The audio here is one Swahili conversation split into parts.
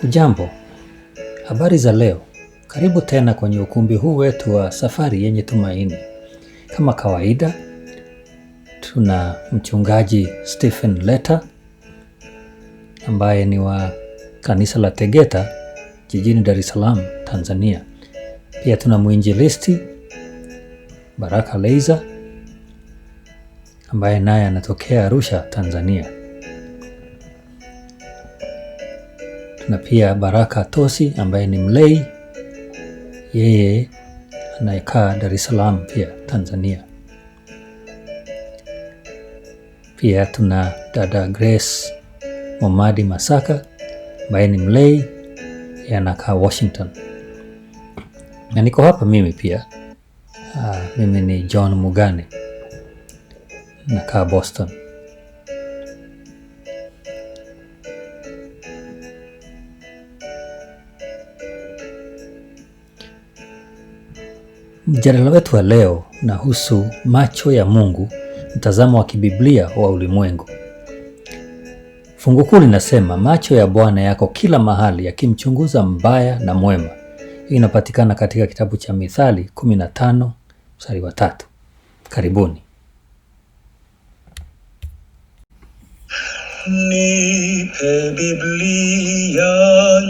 Hujambo, habari za leo. Karibu tena kwenye ukumbi huu wetu wa safari yenye tumaini. Kama kawaida, tuna mchungaji Stephen Leta ambaye ni wa kanisa la Tegeta jijini Dar es Salaam, Tanzania. Pia tuna mwinjilisti Baraka Leiza ambaye naye anatokea Arusha, Tanzania. Tuna pia Baraka Tosi ambaye ni mlei, yeye anayekaa Dar es Salaam pia Tanzania. Pia tuna dada Grace Momadi Masaka ambaye ni mlei, yeye anakaa Washington. Na niko hapa mimi pia. Mimi ni John Mugane, nakaa Boston. Mjadala wetu wa leo unahusu macho ya Mungu, mtazamo wa kibiblia wa ulimwengu. Fungu kuu linasema macho ya Bwana yako kila mahali, yakimchunguza mbaya na mwema. Hii inapatikana katika kitabu cha Mithali 15 mstari wa 3. Karibuni. Nipe Biblia,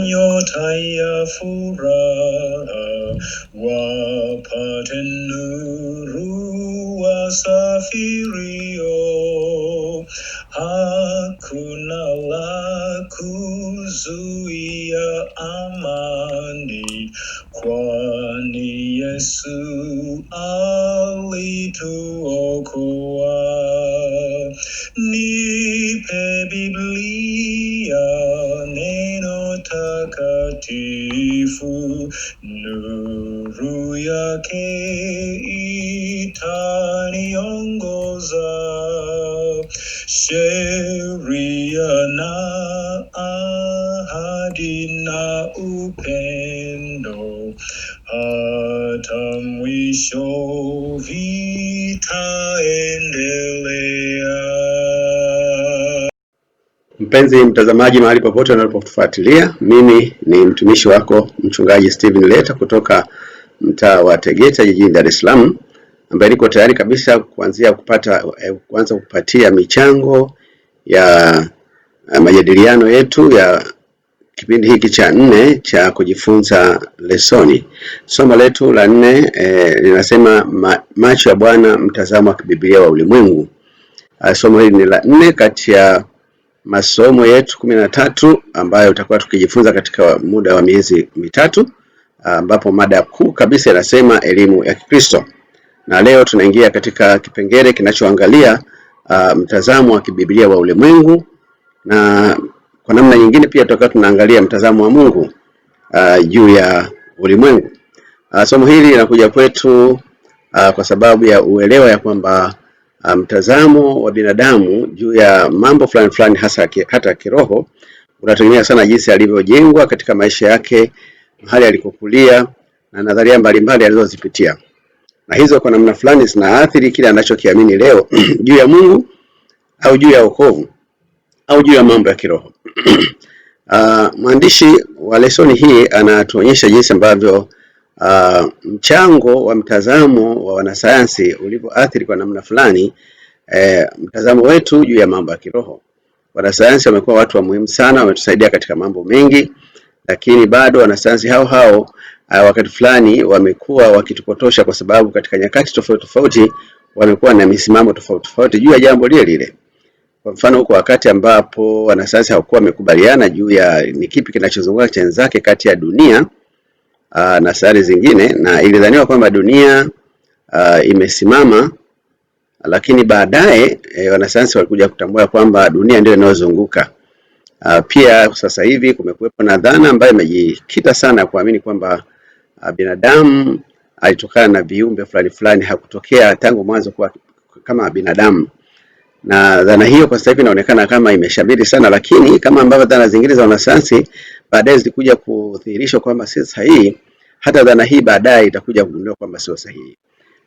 nyota ya furaha, wapate nuru wasafirio. Hakuna la kuzuia amani, kwani Yesu alituokoa. Nipe Biblia, neno takatifu, nuru yake itaniongoza. Sheria na ahadi na upendo, hata mwisho vitaendelea. Mpenzi mtazamaji, mahali popote unapotufuatilia, mimi ni mtumishi wako mchungaji Stephen Leta kutoka mtaa wa Tegeta jijini Dar es Salaam, ambaye niko tayari kabisa kuanza kupatia michango ya majadiliano yetu ya kipindi hiki cha nne cha kujifunza lesoni. Somo letu la nne linasema macho ya Bwana, mtazamo wa kibiblia wa ulimwengu. Somo hili ni la nne kati ya masomo yetu 13 ambayo utakuwa tukijifunza katika muda wa miezi mitatu, ambapo mada kuu kabisa inasema elimu ya Kikristo. Na leo tunaingia katika kipengele kinachoangalia mtazamo wa kibiblia wa ulimwengu, na kwa namna nyingine pia tutakuwa tunaangalia mtazamo wa Mungu juu ya ulimwengu. Somo hili linakuja kwetu kwa sababu ya uelewa ya kwamba mtazamo wa binadamu juu ya mambo fulani fulani, hasa hata kiroho, unategemea sana jinsi alivyojengwa katika maisha yake, mahali alikokulia na nadharia mbalimbali alizozipitia, na hizo kwa namna fulani zinaathiri kile anachokiamini leo juu ya Mungu au juu ya wokovu au juu ya mambo ya kiroho. Mwandishi wa lesoni hii anatuonyesha jinsi ambavyo mchango wa mtazamo wa wanasayansi ulivyoathiri kwa namna fulani mtazamo wetu juu ya mambo ya kiroho. Wanasayansi wamekuwa watu wa muhimu sana, wametusaidia katika mambo mengi, lakini bado wanasayansi hao hao wakati fulani wamekuwa wakitupotosha, kwa sababu katika nyakati tofauti tofauti wamekuwa na misimamo tofauti tofauti juu ya jambo lile lile. Kwa mfano, huko wakati ambapo wanasayansi hawakuwa wamekubaliana juu ya ni kipi kinachozunguka chenzake kati ya dunia na sayari zingine, na ilidhaniwa kwamba dunia imesimama, lakini baadaye wanasayansi walikuja kutambua kwamba dunia ndio inayozunguka. Pia sasa hivi kumekuwepo na dhana ambayo imejikita sana kuamini kwamba binadamu alitokana na viumbe fulani fulani, hakutokea tangu mwanzo kuwa kama binadamu, na dhana hiyo kwa sasa hivi inaonekana kama imeshamiri sana, lakini kama ambavyo dhana zingine za wanasayansi baadaye zilikuja kudhihirishwa kwamba si sahihi, hata dhana hii baadaye itakuja kugundua kwamba sio sahihi.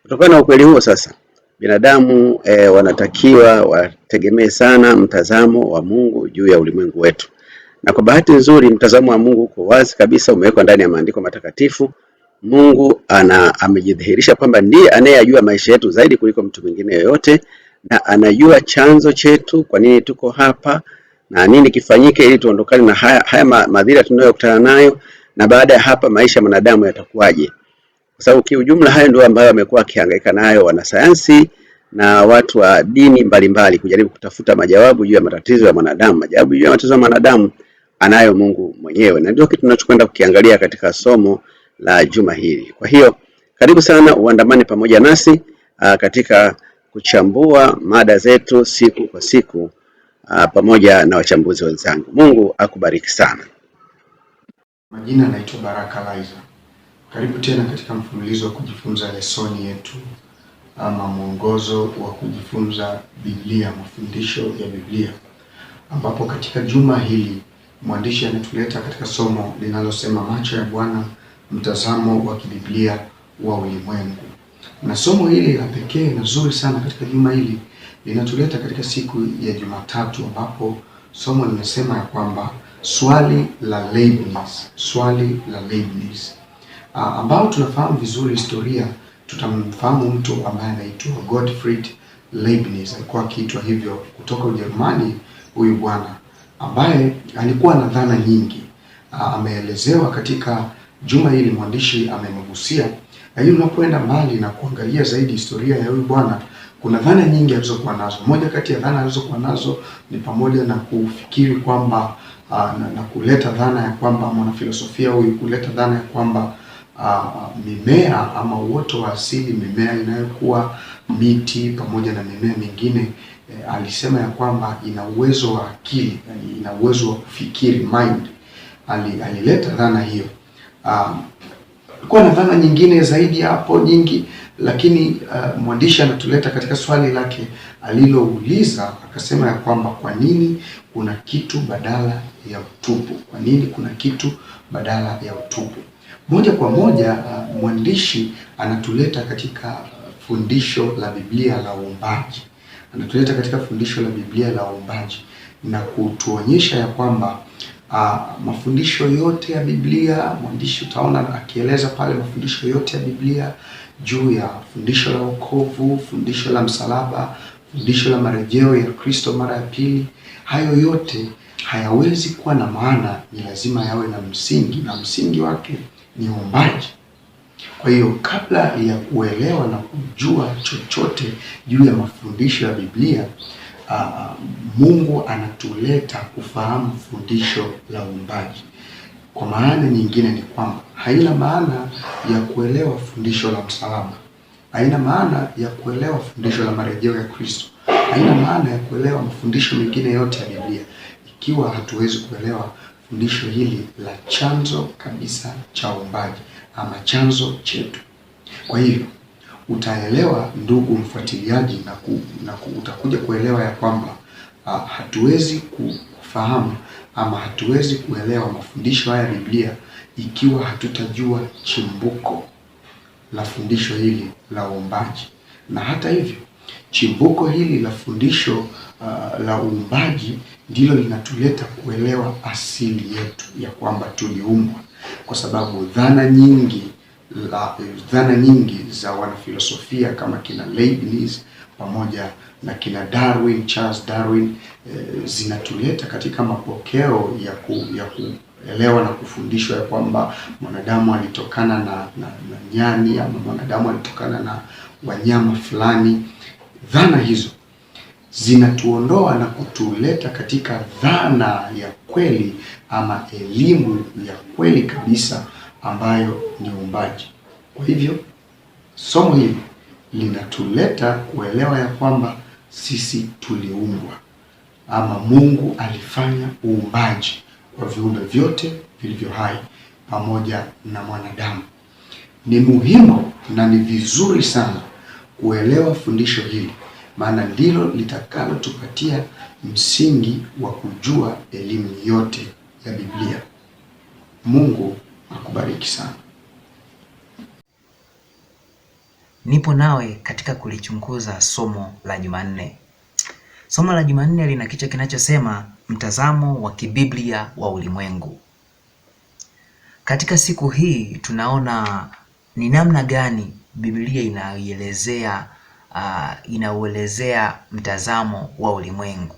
Kutokana na ukweli huo sasa, binadamu wanatakiwa wategemee sana mtazamo wa Mungu juu ya ulimwengu wetu. Na kwa bahati nzuri, mtazamo wa Mungu uko wazi kabisa, umewekwa ndani ya maandiko matakatifu. Mungu amejidhihirisha kwamba ndiye anayejua maisha yetu zaidi kuliko mtu mwingine yoyote, na anajua chanzo chetu, kwa nini tuko hapa na nini kifanyike ili tuondokane na haya madhira tunayokutana nayo, na baada ya hapa maisha ya mwanadamu yatakuwaje? Kwa sababu kiujumla hayo ndio ambayo wamekuwa wakihangaika nayo wanasayansi na watu wa dini mbalimbali kujaribu kutafuta majawabu juu ya matatizo ya mwanadamu. Majawabu juu ya matatizo ya mwanadamu anayo Mungu mwenyewe, na ndio kitu tunachokwenda kukiangalia katika somo la juma hili. Kwa hiyo karibu sana uandamane pamoja nasi katika kuchambua mada zetu siku kwa siku pamoja na wachambuzi wenzangu. Mungu akubariki sana. Majina naitwa Baraka Laizer. Karibu tena katika mfululizo wa kujifunza lesoni yetu ama mwongozo wa kujifunza Biblia, mafundisho ya Biblia, ambapo katika juma hili mwandishi anatuleta katika somo linalosema macho ya Bwana, mtazamo wa kibiblia wa ulimwengu. Na somo hili la pekee na zuri sana katika juma hili linatuleta katika siku ya Jumatatu, ambapo somo linasema ya kwamba swali la Leibniz, swali la Leibniz ambao tunafahamu vizuri historia. Tutamfahamu mtu ambaye anaitwa Gottfried Leibniz, alikuwa akiitwa hivyo kutoka Ujerumani. Huyu bwana ambaye alikuwa na dhana nyingi, ameelezewa katika juma hili, mwandishi amemgusia. Lakini unapoenda mbali na kuangalia zaidi historia ya huyu bwana, kuna dhana nyingi alizokuwa nazo. Moja kati ya dhana alizokuwa nazo ni pamoja na kufikiri kwamba na kuleta dhana ya kwamba mwanafilosofia huyu kuleta dhana ya kwamba mimea ama uoto wa asili, mimea inayokuwa miti pamoja na mimea mingine alisema ya kwamba ina uwezo wa akili, yani ina uwezo wa kufikiri mind. Alileta dhana hiyo. Kulikuwa na dhana nyingine zaidi hapo nyingi, lakini mwandishi anatuleta katika swali lake alilouliza, akasema ya kwamba kwa nini kuna kitu badala ya utupu? Kwa nini kuna kitu badala ya utupu? Moja kwa moja mwandishi anatuleta katika fundisho la Biblia la uumbaji, anatuleta katika fundisho la Biblia la uumbaji na kutuonyesha ya kwamba mafundisho yote ya Biblia, mwandishi utaona akieleza pale mafundisho yote ya Biblia juu ya fundisho la wokovu, fundisho la msalaba, fundisho la marejeo ya Kristo mara ya pili, hayo yote hayawezi kuwa na maana, ni lazima yawe na msingi, na msingi wake ni uumbaji. Kwa hiyo kabla ya kuelewa na kujua chochote juu ya mafundisho ya Biblia, Mungu anatuleta kufahamu fundisho la uumbaji. Kwa maana nyingine ni kwamba haina maana ya kuelewa fundisho la msalaba, haina maana ya kuelewa fundisho la marejeo ya Kristo, haina maana ya kuelewa mafundisho mengine yote ya Biblia ikiwa hatuwezi kuelewa fundisho hili la chanzo kabisa cha uumbaji ama chanzo chetu. Kwa hiyo utaelewa ndugu mfuatiliaji, utakuja kuelewa ya kwamba hatuwezi kufahamu ama hatuwezi kuelewa mafundisho haya ya Biblia ikiwa hatutajua chimbuko la fundisho hili la uumbaji. Na hata hivyo chimbuko hili la fundisho la uumbaji ndilo linatuleta kuelewa asili yetu ya kwamba tuliumbwa, kwa sababu dhana nyingi za wanafilosofia kama kina Leibniz pamoja na kina Darwin, Charles Darwin, zinatuleta katika mapokeo ya kuelewa na kufundishwa ya kwamba mwanadamu alitokana na nyani ama mwanadamu alitokana na wanyama fulani. Dhana hizo zinatuondoa na kutuleta katika dhana ya kweli ama elimu ya kweli kabisa ambayo ni uumbaji. Kwa hivyo somo hili linatuleta kuelewa ya kwamba sisi tuliumbwa ama Mungu alifanya uumbaji wa viumbe vyote vilivyo hai pamoja na mwanadamu. Ni muhimu na ni vizuri sana kuelewa fundisho hili, maana ndilo litakalotupatia msingi wa kujua elimu yote ya Biblia. Mungu akubariki sana. Nipo nawe katika kulichunguza somo la Jumanne. Somo la Jumanne lina kichwa kinachosema mtazamo wa kibiblia wa ulimwengu. Katika siku hii tunaona ni namna gani Biblia inaielezea inauelezea mtazamo wa ulimwengu,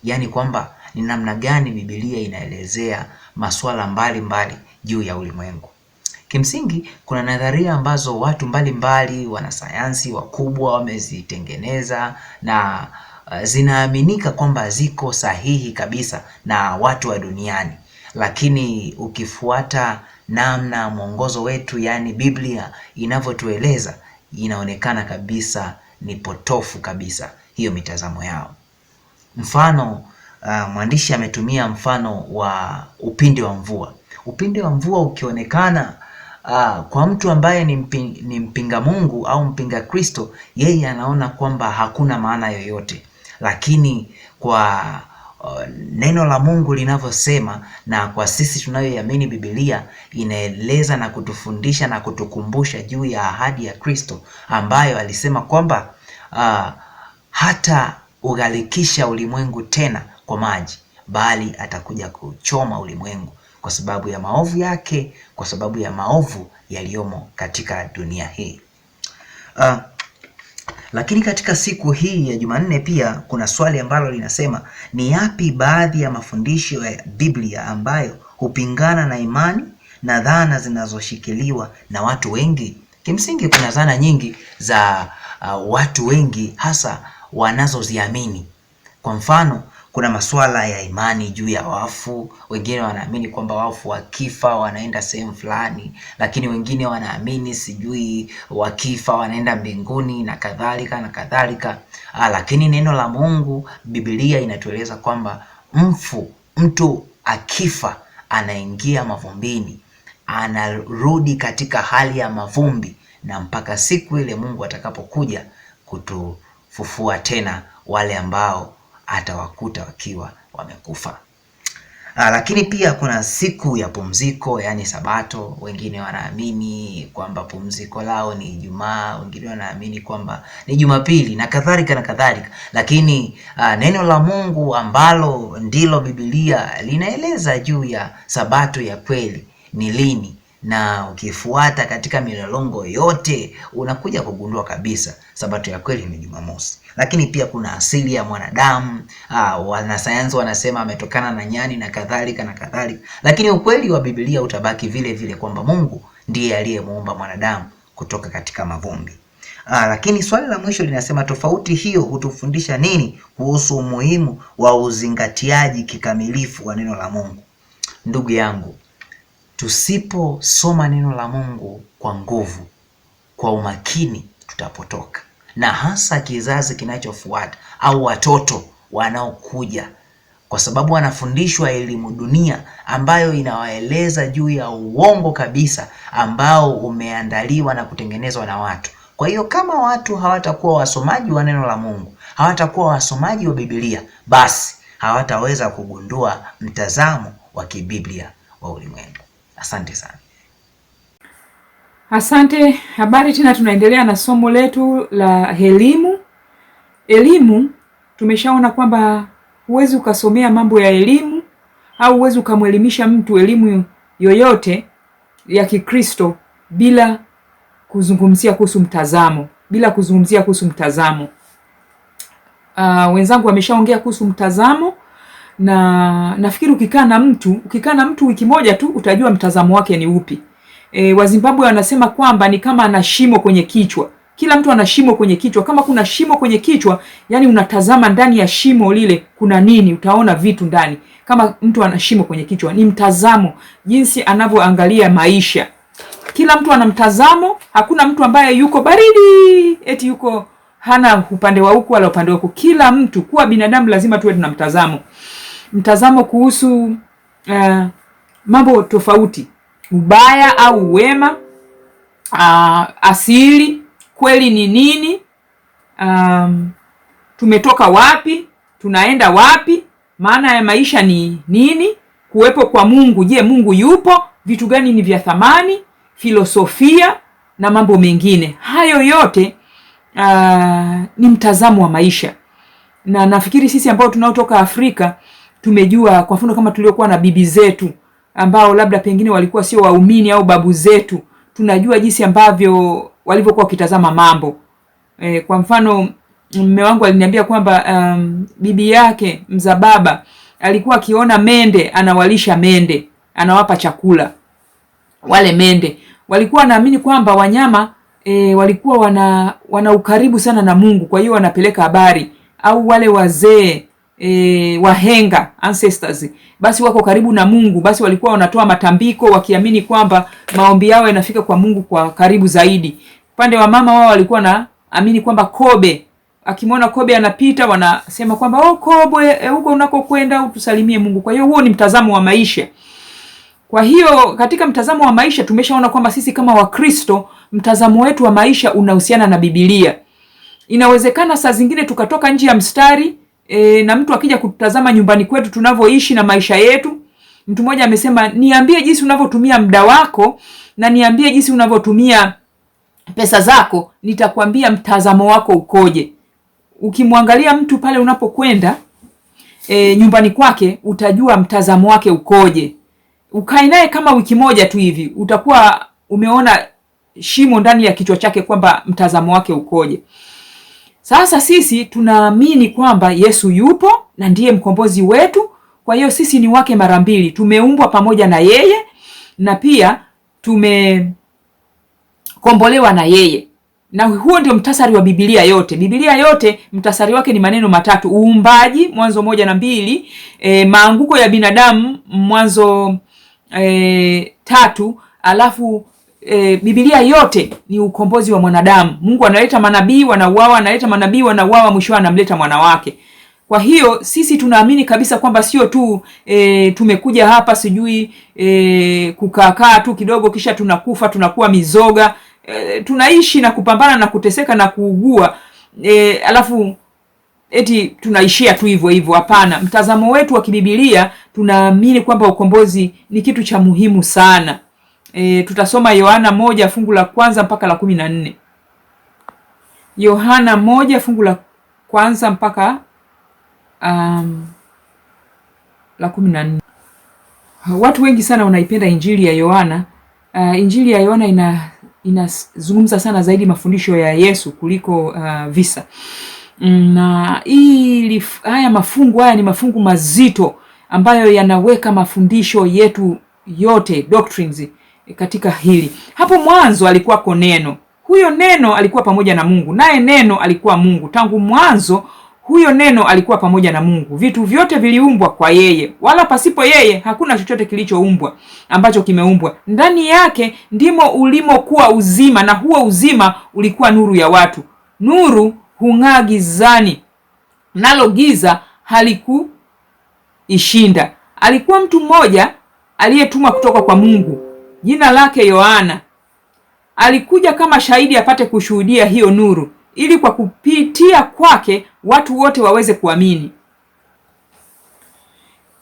yaani kwamba ni namna gani Biblia inaelezea masuala mbalimbali juu ya ulimwengu. Kimsingi kuna nadharia ambazo watu mbalimbali, wanasayansi wakubwa wamezitengeneza na zinaaminika kwamba ziko sahihi kabisa na watu wa duniani, lakini ukifuata namna mwongozo wetu, yaani Biblia inavyotueleza, inaonekana kabisa ni potofu kabisa hiyo mitazamo yao. Mfano, mwandishi ametumia mfano wa upinde wa mvua. Upinde wa mvua ukionekana kwa mtu ambaye ni mpinga Mungu au mpinga Kristo, yeye anaona kwamba hakuna maana yoyote, lakini kwa neno la Mungu linavyosema na kwa sisi tunayoiamini Biblia inaeleza na kutufundisha na kutukumbusha juu ya ahadi ya Kristo ambayo alisema kwamba hata ughalikisha ulimwengu tena kwa maji, bali atakuja kuchoma ulimwengu kwa sababu ya maovu yake, kwa sababu ya maovu yaliyomo katika dunia hii. Lakini katika siku hii ya Jumanne pia kuna swali ambalo linasema ni yapi baadhi ya mafundisho ya Biblia ambayo hupingana na imani na dhana zinazoshikiliwa na watu wengi? Kimsingi kuna dhana nyingi za watu wengi hasa wanazoziamini. Kwa mfano, kuna masuala ya imani juu ya wafu. Wengine wanaamini kwamba wafu wakifa wanaenda sehemu fulani, lakini wengine wanaamini sijui wakifa wanaenda mbinguni na kadhalika na kadhalika. Lakini neno la Mungu, Biblia inatueleza kwamba mtu akifa anaingia mavumbini, anarudi katika hali ya mavumbi, na mpaka siku ile Mungu atakapokuja kutufufua tena wale ambao atawakuta wakiwa wamekufa. Lakini pia kuna siku ya pumziko, yaani Sabato. Wengine wanaamini kwamba pumziko lao ni Ijumaa, wengine wanaamini kwamba ni Jumapili na kadhalika na kadhalika. Lakini neno la Mungu ambalo ndilo Biblia linaeleza juu ya Sabato ya kweli ni lini, na ukifuata katika milolongo yote unakuja kugundua kabisa Sabato ya kweli ni Jumamosi. Lakini pia kuna asili ya mwanadamu. Wanasayansi wanasema ametokana na nyani na kadhalika na kadhalika, lakini ukweli wa Biblia utabaki vile vile kwamba Mungu ndiye aliyemuumba mwanadamu kutoka katika mavumbi. Lakini swali la mwisho linasema tofauti hiyo hutufundisha nini kuhusu umuhimu wa uzingatiaji kikamilifu wa neno la Mungu? Ndugu yangu, tusiposoma neno la Mungu kwa nguvu, kwa umakini, tutapotoka, na hasa kizazi kinachofuata au watoto wanaokuja, kwa sababu wanafundishwa elimu dunia ambayo inawaeleza juu ya uongo kabisa ambao umeandaliwa na kutengenezwa na watu. Kwa hiyo kama watu hawatakuwa wasomaji wa neno la Mungu, hawatakuwa wasomaji wa Biblia, basi hawataweza kugundua mtazamo wa kibiblia wa ulimwengu. Asante sana. Asante. Habari tena, tunaendelea na somo letu la elimu. Elimu tumeshaona kwamba huwezi ukasomea mambo ya elimu au huwezi ukamwelimisha mtu elimu yoyote ya Kikristo bila kuzungumzia kuhusu mtazamo, bila kuzungumzia kuhusu mtazamo. Wenzangu wameshaongea kuhusu mtazamo, na nafikiri ukikaa na mtu wiki moja tu utajua mtazamo wake ni upi. Wazimbabwe wanasema kwamba ni kama ana shimo kwenye kichwa. Kila mtu ana shimo kwenye kichwa. Kama kuna shimo kwenye kichwa, yani unatazama ndani ya shimo lile kuna nini, utaona vitu ndani. Kama mtu ana shimo kwenye kichwa, ni mtazamo, jinsi anavyoangalia maisha. Kila mtu ana mtazamo, hakuna mtu ambaye yuko baridi eti yuko hana upande wa huku wala upande wa huku. Kila mtu, kuwa binadamu lazima tuwe tuna mtazamo. Mtazamo kuhusu mambo tofauti, ubaya au wema, asili, kweli ni nini, tumetoka wapi, tunaenda wapi, maana ya maisha ni nini, kuwepo kwa Mungu, je, Mungu yupo, vitu gani ni vya thamani, filosofia na mambo mengine. Hayo yote ni mtazamo wa maisha. Na nafikiri sisi ambao tunaotoka Afrika Tumejua kwa mfano kama tuliokuwa na bibi zetu ambao labda pengine walikuwa sio waumini au babu zetu, tunajua jinsi ambavyo walivyokuwa wakitazama mambo. Kwa mfano mume wangu aliniambia kwamba bibi yake mza baba alikuwa akiona mende anawalisha mende, anawapa chakula wale mende. Walikuwa wanaamini kwamba wanyama walikuwa wana ukaribu sana na Mungu, kwa hiyo wanapeleka habari, au wale wazee wahenga ancestors, basi wako karibu na Mungu, basi walikuwa wanatoa matambiko wakiamini kwamba maombi yao yanafika kwa Mungu kwa karibu zaidi. Upande wa mama wao walikuwa naamini kwamba kobe, akimwona kobe anapita wanasema kwamba oh, kobe huko unakokwenda utusalimie Mungu. Kwa hiyo huo ni mtazamo wa maisha. Kwa hiyo katika mtazamo wa maisha tumeshaona kwamba sisi kama Wakristo mtazamo wetu wa maisha unahusiana na Biblia. Inawezekana saa zingine tukatoka nje ya mstari na mtu akija kututazama nyumbani kwetu tunavyoishi na maisha yetu. Mtu mmoja amesema, niambie jinsi unavyotumia muda wako na niambie jinsi unavyotumia pesa zako, nitakwambia mtazamo wako ukoje. Ukimwangalia mtu pale unapokwenda nyumbani kwake, utajua mtazamo wake ukoje. Ukae naye kama wiki moja tu hivi, utakuwa umeona shimo ndani ya kichwa chake kwamba mtazamo wake ukoje. Sasa sisi tunaamini kwamba Yesu yupo na ndiye mkombozi wetu. Kwa hiyo sisi ni wake mara mbili, tumeumbwa pamoja na yeye na pia tumekombolewa na yeye. Na huo ndio mtasari wa Biblia yote. Biblia yote mtasari wake ni maneno matatu: uumbaji, Mwanzo 1 na 2, maanguko ya binadamu, Mwanzo 3, alafu Biblia yote ni ukombozi wa mwanadamu. Mungu analeta manabii wanauawa, analeta manabii wanauawa, mwisho anamleta mwana wake. Kwa hiyo sisi tunaamini kabisa kwamba sio tu tumekuja hapa sijui kukaakaa tu kidogo kisha tunakufa, tunakuwa mizoga, tunaishi na kupambana na kuteseka na kuugua, alafu eti tunaishia tu hivyo hivyo. Hapana, mtazamo wetu wa kibibilia tunaamini kwamba ukombozi ni kitu cha muhimu sana. Tutasoma Yohana 1 fungu la 1 mpaka la 14. Yohana 1 fungu la 1 mpaka la 14. Watu wengi sana wanaipenda Injili ya Yohana. Injili ya Yohana inazungumza sana zaidi mafundisho ya Yesu kuliko visa. Na haya mafungu haya ni mafungu mazito ambayo yanaweka mafundisho yetu yote, doctrines katika hili. Hapo mwanzo alikuwako neno. Huyo neno alikuwa pamoja na Mungu, naye neno alikuwa Mungu. Tangu mwanzo huyo neno alikuwa pamoja na Mungu. Vitu vyote viliumbwa kwa yeye, wala pasipo yeye hakuna chochote kilichoumbwa ambacho kimeumbwa. Ndani yake ndimo ulimokuwa uzima, na huo uzima ulikuwa nuru ya watu. Nuru hung'aa gizani, nalo giza halikuishinda. Alikuwa mtu mmoja aliyetumwa kutoka kwa Mungu, jina lake Yohana. Alikuja kama shahidi apate kushuhudia hiyo nuru, ili kwa kupitia kwake watu wote waweze kuamini.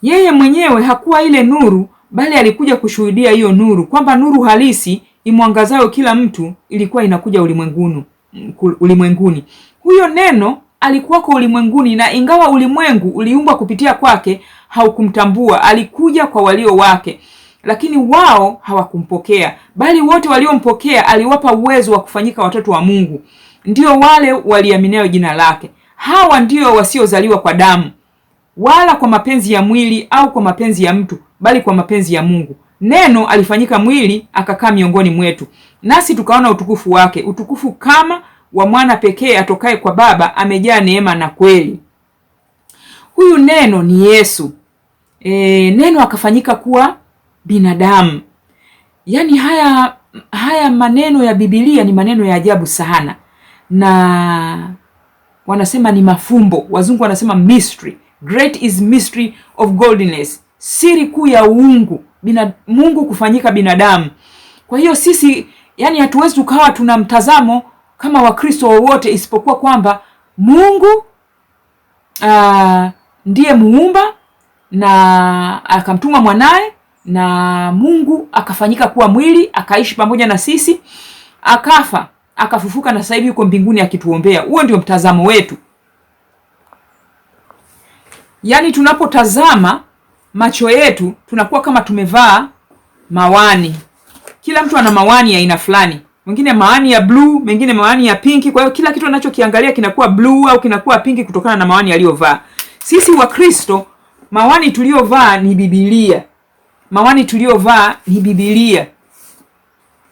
Yeye mwenyewe hakuwa ile nuru, bali alikuja kushuhudia hiyo nuru, kwamba nuru halisi imwangazayo kila mtu ilikuwa inakuja ulimwenguni. Huyo neno alikuwako ulimwenguni, na ingawa ulimwengu uliumbwa kupitia kwake, haukumtambua. Alikuja kwa walio wake, lakini wao hawakumpokea. Bali wote waliompokea aliwapa uwezo wa kufanyika watoto wa Mungu, ndio wale waliaminao jina lake. Hawa ndio wasiozaliwa kwa damu, wala kwa mapenzi ya mwili au kwa mapenzi ya mtu, bali kwa mapenzi ya Mungu. Neno alifanyika mwili akakaa miongoni mwetu, nasi tukaona utukufu wake, utukufu kama wa mwana pekee atokaye kwa Baba, amejaa neema na kweli. Huyu neno ni Yesu. Neno akafanyika kuwa binadamu. Yaani haya maneno ya Biblia ni maneno ya ajabu sana, na wanasema ni mafumbo. Wazungu wanasema mystery. Great is mystery of godliness, siri kuu ya uungu, Mungu kufanyika binadamu. Kwa hiyo sisi yani hatuwezi tukawa tuna mtazamo kama Wakristo wowote isipokuwa kwamba Mungu ndiye muumba na akamtuma mwanaye, na Mungu akafanyika kuwa mwili akaishi pamoja na sisi, akafa, akafufuka, na sasa hivi yuko mbinguni akituombea. Huo ndio mtazamo wetu. Yaani tunapotazama macho yetu tunakuwa kama tumevaa mawani. Kila mtu ana mawani ya aina fulani, mwingine mawani ya bluu, mwingine mawani ya pinki. Kwa hiyo kila kitu anachokiangalia kinakuwa bluu au kinakuwa pinki kutokana na mawani aliyovaa. Sisi Wakristo mawani tuliyovaa ni Biblia, mawani tuliyovaa ni Biblia,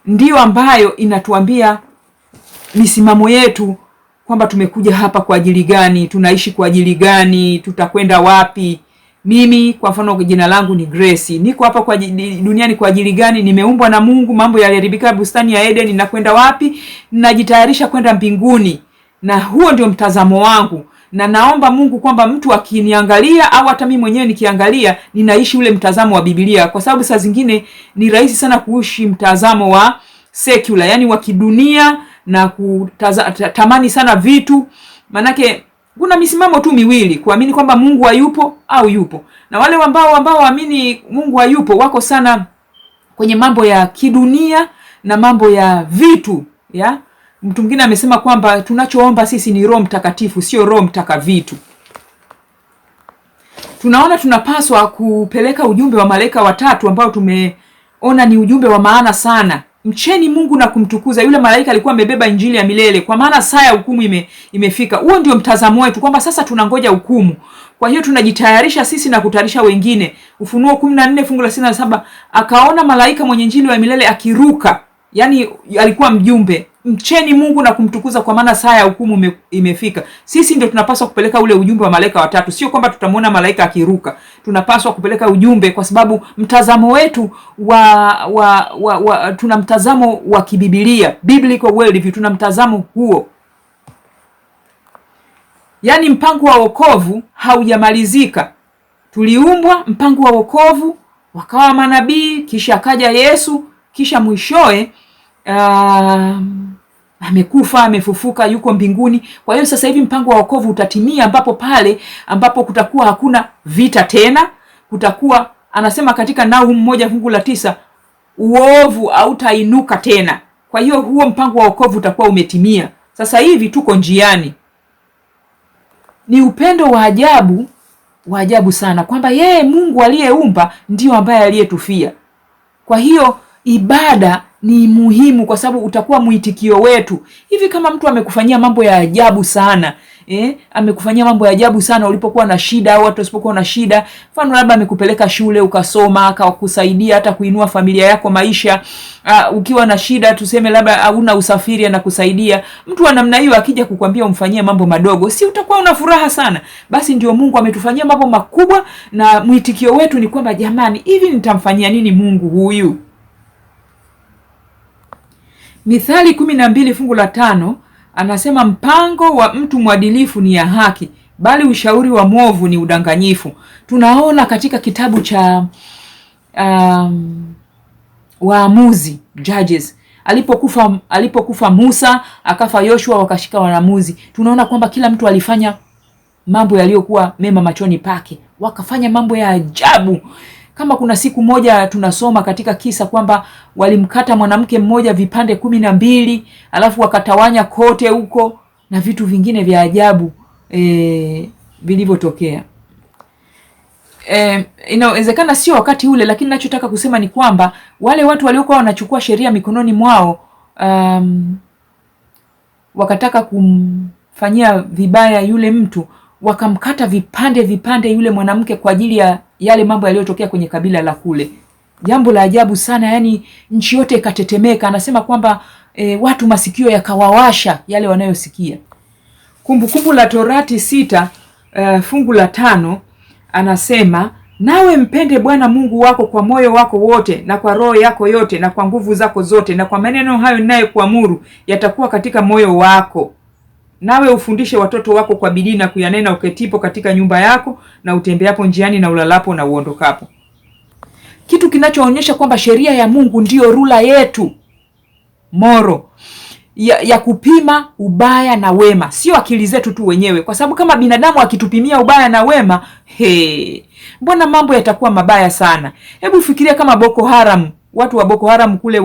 ndiyo ambayo inatuambia misimamo yetu kwamba tumekuja hapa kwa ajili gani, tunaishi kwa ajili gani, tutakwenda wapi. Mimi kwa mfano jina langu ni Grace, niko hapa kwa duniani kwa ajili gani? Nimeumbwa na Mungu, mambo yaliharibika bustani ya Eden, nakwenda wapi? Najitayarisha kwenda mbinguni, na huo ndio mtazamo wangu, na naomba Mungu kwamba mtu akiniangalia au hata mimi mwenyewe nikiangalia, ninaishi ule mtazamo wa Biblia, kwa sababu saa zingine ni rahisi sana kuishi mtazamo wa secular, yani wa kidunia na kutamani sana vitu, manake kuna misimamo tu miwili, kuamini kwamba Mungu hayupo au yupo. Na wale ambao waamini Mungu hayupo wako sana kwenye mambo ya kidunia na mambo ya vitu ya. Mtu mwingine amesema kwamba tunachoomba sisi ni Roho Mtakatifu, sio Roho mtaka vitu. Tunaona tunapaswa kupeleka ujumbe wa malaika watatu ambao tumeona ni ujumbe wa maana sana. Mcheni Mungu na kumtukuza. Yule malaika alikuwa amebeba injili ya milele, kwa maana saa ya hukumu imefika. Huo ndio mtazamo wetu kwamba sasa tunangoja hukumu. Kwa hiyo tunajitayarisha sisi na kutayarisha wengine. Ufunuo 14 fungu la 67, akaona malaika mwenye injili wa milele akiruka, yani alikuwa mjumbe. Mcheni Mungu na kumtukuza, kwa maana saa ya hukumu imefika. Sisi ndio tunapaswa kupeleka ule ujumbe wa malaika watatu, sio kwamba tutamwona malaika akiruka. Tunapaswa kupeleka ujumbe kwa sababu mtazamo wetu wa tuna mtazamo wa kibibilia, biblical worldview, tuna mtazamo huo. Yaani mpango wa wokovu haujamalizika. Tuliumbwa mpango wa wokovu, wakawa manabii, kisha akaja Yesu, kisha mwishoe amekufa, amefufuka, yuko mbinguni. Kwa hiyo sasa hivi mpango wa wokovu utatimia, ambapo pale ambapo kutakuwa hakuna vita tena, kutakuwa anasema katika Nahum 1:9, uovu hautainuka tena. Kwa hiyo huo mpango wa wokovu utakuwa umetimia. Sasa hivi tuko njiani. Ni upendo wa ajabu, wa ajabu sana kwamba yeye Mungu aliyeumba ndio ambaye aliyetufia. Kwa hiyo ibada ni muhimu kwa sababu utakuwa mwitikio wetu. Hivi kama mtu amekufanyia mambo ya ajabu sana, amekufanyia mambo ya ajabu sana ulipokuwa na shida au hata usipokuwa na shida, mfano labda amekupeleka shule ukasoma, akakusaidia hata kuinua familia yako maisha. Ukiwa na shida tuseme labda hauna usafiri anakusaidia. Mtu wa namna hiyo akija kukwambia umfanyie mambo madogo, si utakuwa una furaha sana? Basi ndio Mungu ametufanyia mambo makubwa, na mwitikio wetu ni kwamba jamani, hivi nitamfanyia nini Mungu huyu? Mithali 12 fungu la 5 anasema mpango wa mtu mwadilifu ni ya haki, bali ushauri wa mwovu ni udanganyifu. Tunaona katika kitabu cha Waamuzi, Judges, alipokufa Musa, akafa Yoshua, wakashika waamuzi. Tunaona kwamba kila mtu alifanya mambo yaliyokuwa mema machoni pake, wakafanya mambo ya ajabu. Kama kuna siku moja tunasoma katika kisa kwamba walimkata mwanamke mmoja vipande 12, alafu wakatawanya kote huko na vitu vingine vya ajabu vilivyotokea. Inawezekana sio wakati ule, lakini ninachotaka kusema ni kwamba wale watu waliokuwa wanachukua sheria mikononi mwao, wakataka kumfanyia vibaya yule mtu, wakamkata vipande vipande yule mwanamke kwa ajili ya yale mambo yaliyotokea kwenye kabila la kule. Jambo la ajabu sana, yani nchi yote ikatetemeka. Anasema kwamba watu masikio yakawawasha yale wanayosikia. Kumbukumbu la Torati 6 fungu la 5 anasema, nawe mpende Bwana Mungu wako kwa moyo wako wote na kwa roho yako yote na kwa nguvu zako zote, na kwa maneno hayo ninayokuamuru yatakuwa katika moyo wako. Nawe ufundishe watoto wako kwa bidii na kuyanena uketipo katika nyumba yako na utembeapo njiani na ulalapo na uondokapo. Kitu kinachoonyesha kwamba sheria ya Mungu ndiyo rula yetu moro ya kupima ubaya na wema, sio akili zetu tu wenyewe, kwa sababu kama binadamu akitupimia ubaya na wema, mbona mambo yatakuwa mabaya sana. Hebu fikiria kama Boko Haram, watu wa Boko Haram kule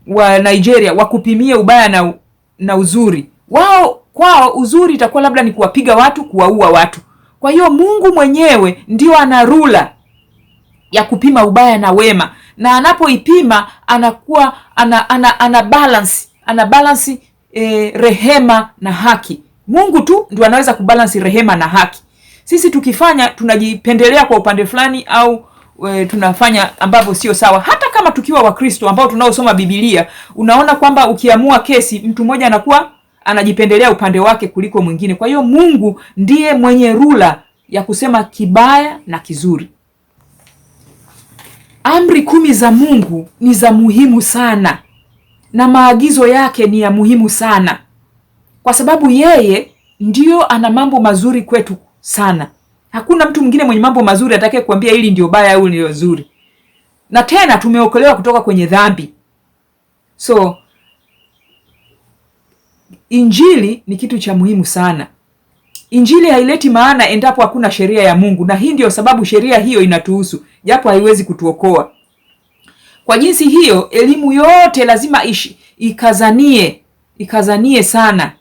wa Nigeria wakupimie ubaya na uzuri wao. Kwao uzuri itakuwa labda ni kuwapiga watu, kuwaua watu. Kwa hiyo Mungu mwenyewe ndio ana rula ya kupima ubaya na wema, na anapoipima anakuwa ana balance, ana balance rehema na haki. Mungu tu ndio anaweza kubalance rehema na haki. Sisi tukifanya tunajipendelea kwa upande fulani au tunafanya ambavyo sio sawa. Hata kama tukiwa Wakristo ambao tunaosoma Biblia, unaona kwamba ukiamua kesi mtu mmoja anakuwa anajipendelea upande wake kuliko mwingine. Kwa hiyo Mungu ndiye mwenye rula ya kusema kibaya na kizuri. Amri 10 za Mungu ni za muhimu sana na maagizo yake ni ya muhimu sana, kwa sababu yeye ndio ana mambo mazuri kwetu sana. Hakuna mtu mwingine mwenye mambo mazuri atakaye kuambia hili ndio baya au ndio zuri. Na tena tumeokolewa kutoka kwenye dhambi. So Injili ni kitu cha muhimu sana. Injili haileti maana endapo hakuna sheria ya Mungu, na hii ndio sababu sheria hiyo inatuhusu, japo haiwezi kutuokoa. Kwa jinsi hiyo, elimu yote lazima ikazanie sana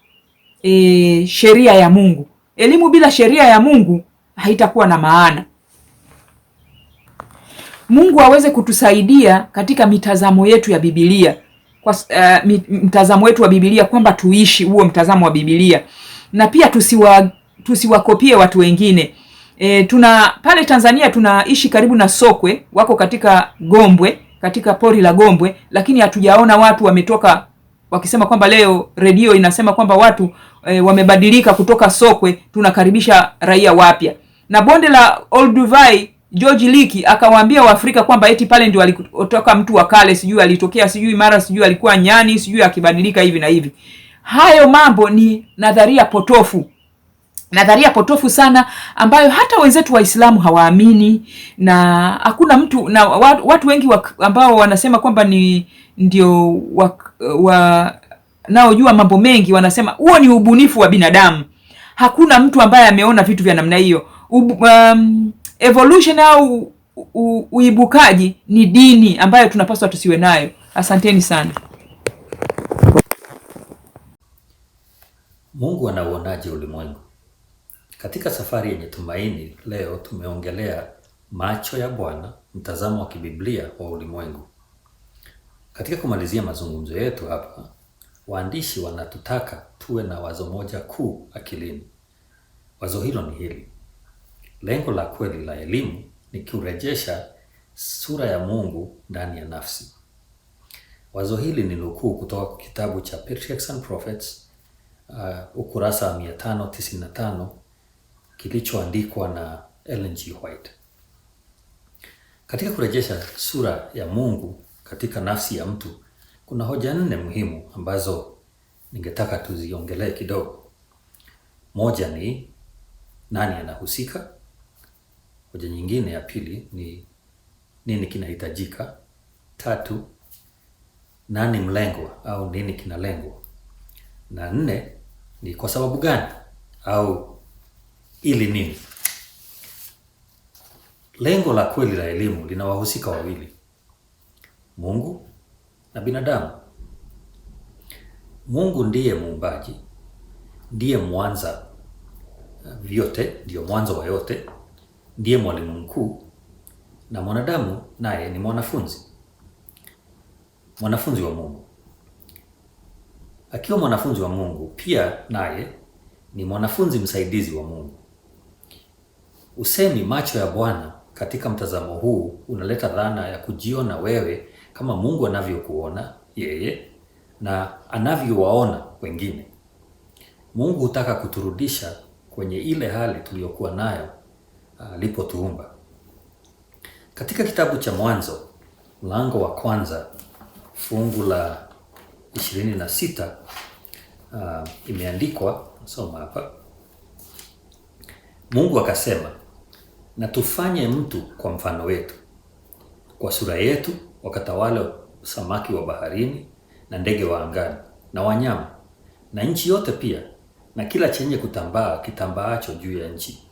sheria ya Mungu. Elimu bila sheria ya Mungu haitakuwa na maana. Mungu aweze kutusaidia katika mitazamo yetu ya Biblia. Kwa mtazamo wetu wa Biblia kwamba tuishi huo mtazamo wa Biblia, na pia tusiwakopie watu wengine. Tuna pale Tanzania tunaishi karibu na sokwe, wako katika Gombwe, katika pori la Gombwe, lakini hatujaona watu wametoka wakisema kwamba leo redio inasema kwamba watu wamebadilika kutoka sokwe, tunakaribisha raia wapya. Na bonde la Olduvai, George Leakey akawaambia Waafrika kwamba eti pale ndio alitoka mtu wa kale, sijui alitokea, sijui mara, sijui alikuwa nyani, sijui akibadilika hivi na hivi. Hayo mambo ni nadharia potofu. Nadharia potofu sana ambayo hata wenzetu Waislamu hawaamini, na hakuna mtu na watu wengi ambao wanasema kwamba ni ndio wanaojua mambo mengi wanasema huo ni ubunifu wa binadamu. Hakuna mtu ambaye ameona vitu vya namna hiyo. Evolution au uibukaji ni dini ambayo tunapaswa tusiwe nayo. Asanteni sana. Mungu anauonaje ulimwengu? Katika safari yenye tumaini leo tumeongelea macho ya Bwana, mtazamo wa kibiblia wa ulimwengu. Katika kumalizia mazungumzo yetu hapa, waandishi wanatutaka tuwe na wazo moja kuu akilini. Wazo hilo ni hili: lengo la kweli la elimu ni kurejesha sura ya Mungu ndani ya nafsi. Wazo hili ni nukuu kutoka kwa kitabu cha Patriarchs and Prophets, ukurasa wa 595 kilichoandikwa na Ellen G. White. Katika kurejesha sura ya Mungu katika nafsi ya mtu, kuna hoja 4 muhimu ambazo ningetaka tuziongelee kidogo. Moja ni nani anahusika? Hoja nyingine ya pili ni nini kinahitajika? 3, nani mlengwa au nini kinalengwa? Na 4 ni kwa sababu gani au ili nini? Lengo la kweli la elimu lina wahusika wawili, Mungu na binadamu. Mungu ndiye muumbaji, ndiye mwanza vyote, ndiyo mwanzo wa yote, ndiye mwalimu mkuu, na mwanadamu naye ni mwanafunzi, mwanafunzi wa Mungu. Akiwa mwanafunzi wa Mungu, pia naye ni mwanafunzi msaidizi wa Mungu. Usemi macho ya Bwana katika mtazamo huu unaleta dhana ya kujiona wewe kama Mungu anavyokuona yeye na anavyowaona wengine. Mungu hutaka kuturudisha kwenye ile hali tuliyokuwa nayo alipotuumba. Katika kitabu cha Mwanzo mlango wa kwanza fungu la 26 imeandikwa, soma hapa. Mungu akasema, na tufanye mtu kwa mfano wetu, kwa sura yetu, wakatawale samaki wa baharini na ndege wa angani na wanyama na nchi yote pia, na kila chenye kutambaa kitambaacho juu ya nchi.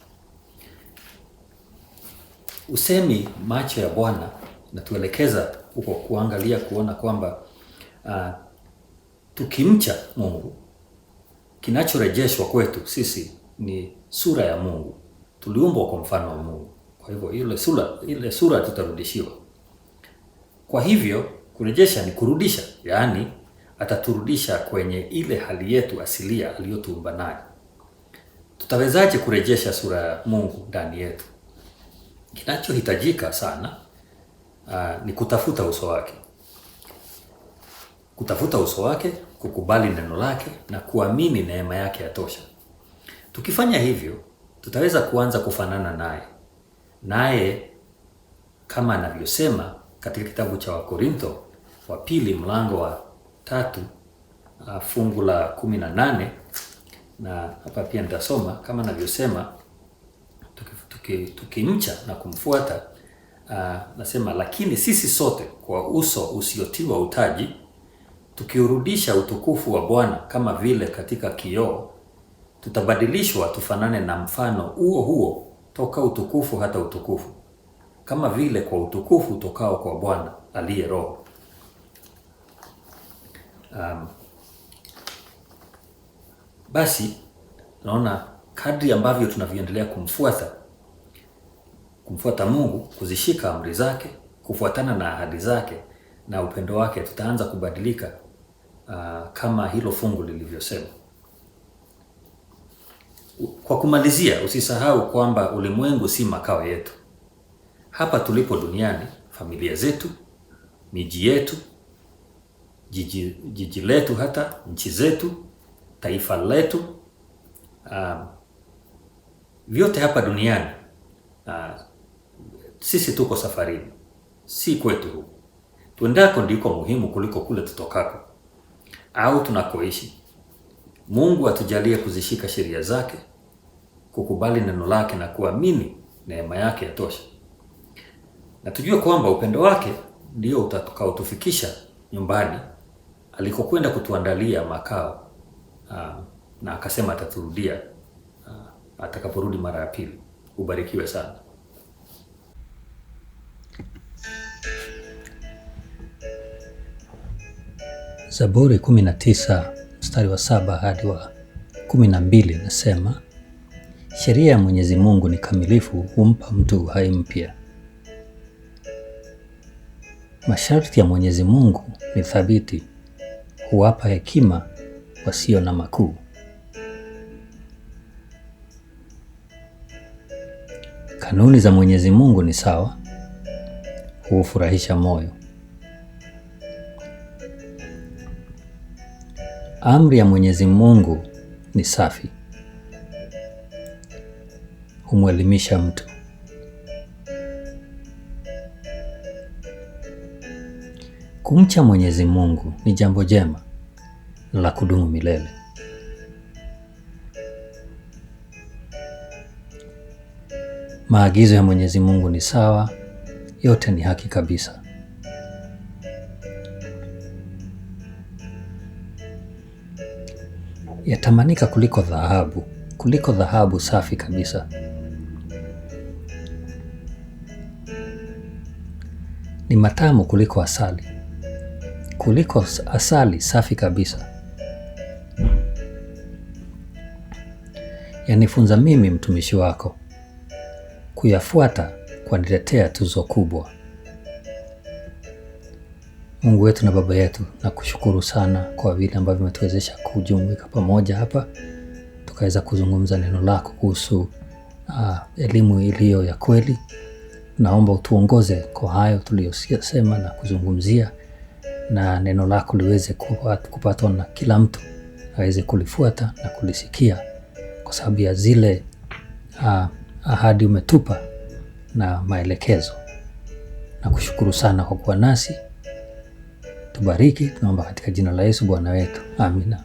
Usemi macho ya Bwana natuelekeza huko kuangalia, kuona kwamba tukimcha Mungu, kinachorejeshwa kwetu sisi ni sura ya Mungu. Tuliumbwa kwa mfano wa Mungu, kwa hivyo ile sura tutarudishiwa. Kwa hivyo kurejesha ni kurudisha, yaani ataturudisha kwenye ile hali yetu asilia aliyotuumba nayo. Tutawezaje kurejesha sura ya Mungu ndani yetu? Kinachohitajika sana ni kutafuta uso wake, kutafuta uso wake, kukubali neno lake na kuamini neema yake yatosha. Tukifanya hivyo, tutaweza kuanza kufanana naye, naye kama anavyosema katika kitabu cha Wakorintho wa pili mlango wa 3 fungu la 18, na hapa pia nitasoma kama anavyosema tukimcha na kumfuata. Nasema, lakini sisi sote kwa uso usiotiwa utaji tukiurudisha utukufu wa Bwana kama vile katika kioo, tutabadilishwa tufanane na mfano huo huo toka utukufu hata utukufu, kama vile kwa utukufu utokao kwa Bwana aliye Roho. Basi tunaona kadri ambavyo tunavyoendelea kumfuata Mungu, kuzishika amri zake, kufuatana na ahadi zake na upendo wake, tutaanza kubadilika kama hilo fungu lilivyosema. Kwa kumalizia, usisahau kwamba ulimwengu si makao yetu. Hapa tulipo duniani, familia zetu, miji yetu, jiji letu, hata nchi zetu, taifa letu, vyote hapa duniani, sisi tuko safarini, si kwetu huku. Tuendako ndiko muhimu kuliko kule tutokako au tunakoishi. Mungu atujalie kuzishika sheria zake, kukubali neno lake na kuamini neema yake yatosha, na tujue kwamba upendo wake ndio utakaotufikisha nyumbani alikokwenda kutuandalia makao, na akasema ataturudia atakaporudi mara ya pili. Ubarikiwe sana. Zaburi 19 mstari wa 7 hadi wa 12 nasema, sheria ya Mwenyezi Mungu ni kamilifu, humpa mtu uhai mpya. Masharti ya Mwenyezi Mungu ni thabiti, huwapa hekima wasio na makuu. Kanuni za Mwenyezi Mungu ni sawa, huufurahisha moyo. Amri ya Mwenyezi Mungu ni safi, humwelimisha mtu. Kumcha Mwenyezi Mungu ni jambo jema la kudumu milele. Maagizo ya Mwenyezi Mungu ni sawa, yote ni haki kabisa. Yatamanika kuliko dhahabu, kuliko dhahabu safi kabisa. Ni matamu kuliko asali, kuliko asali safi kabisa. Yanifunza mimi mtumishi wako, kuyafuata kwaniletea tuzo kubwa. Mungu wetu na Baba yetu, nakushukuru sana kwa vile ambavyo umetuwezesha kujumuika pamoja hapa, tukaweza kuzungumza neno lako kuhusu elimu iliyo ya kweli. Naomba utuongoze kwa hayo tuliyosema na kuzungumzia, na neno lako liweze kupatwa na kila mtu, aweze kulifuata na kulisikia, kwa sababu ya zile ahadi umetupa na maelekezo. Nakushukuru sana kwa kuwa nasi. Tubariki, tunaomba katika jina la Yesu Bwana wetu. Amina.